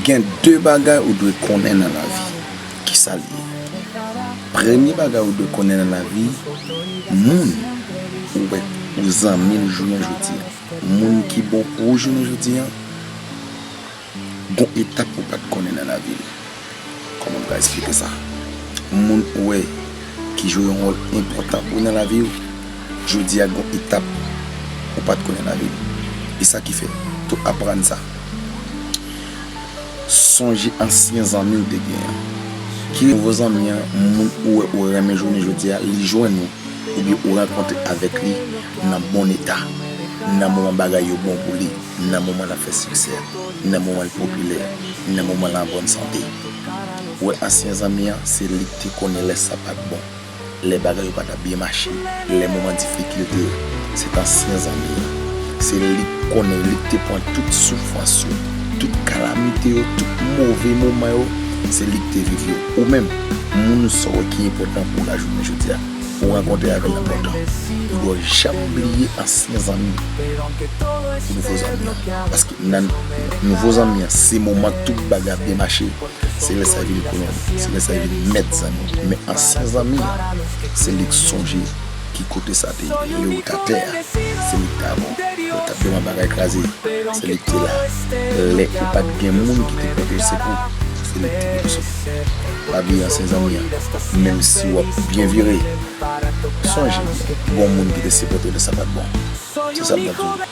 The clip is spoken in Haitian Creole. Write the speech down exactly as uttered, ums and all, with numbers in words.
Gen de bagay ou dwe konnen nan lavi. Kisa l ye? Premye bagay ou dwe konnen nan lavi, moun ou wè ou zanmi l jounen jodi a, moun ki bon pou ou jounen jodi a, gon etap ou pa t konnen nan lavi l. Kòman m ka eksplike sa? Moun ou wè ki jwe yon wòl enpòtan pou ou nan lavi w, jodi a gon etap ou pa t konnen nan lavi l. E sa ki fè, tou aprann sa. Sonje ansyen zanmi w te gen an. Ki nouvo zanmi an, moun ou wè ou renmen jounen jodi a, li jwenn ou, oubyen ou rankontre avèk li nan bon eta, nan moman bagay yo bon pou li, nan moman l ap fè siksè, nan moman l popilè, nan moman l an bòn sante. Ou wè ansyen zanmi an, se li k te konnen lè sa pa t bon, lè bagay yo pa t ap byen mache, lè moman difikilte yo, se t ansyen zanmi an. Se li k konnen, li k te pran tout soufrans yo, tout kalamite yo, tout move moman yo, se li k te viv yo. Ou menm, moun sa w ki enpòtan pou w la jounen jodi a, ou rankontre avè l nan bon tan. Ou dwe janm bliye ansyen zanmi pou nouvo zanmi an. Paske nan nouvo zanmi an, se moman tout bagay ap byen mache. Se lè sa vin kolon, se lè sa vin mèt zanmi. Men ansyen zanmi an, se li k sonje ki kote sa te ye, lè ou t atè a. Se li k t avè w. Lè w t ap devan bagay kraze, se li k te la. Lè ou pa t gen moun ki te pote w sekou, se li k te pote w sekou. Pa bliye ansyen zanmi an. Menm si w ap byen vire, sonje, gon moun ki te sipòte w lè sa pa t bon. Se sa m t ap di w.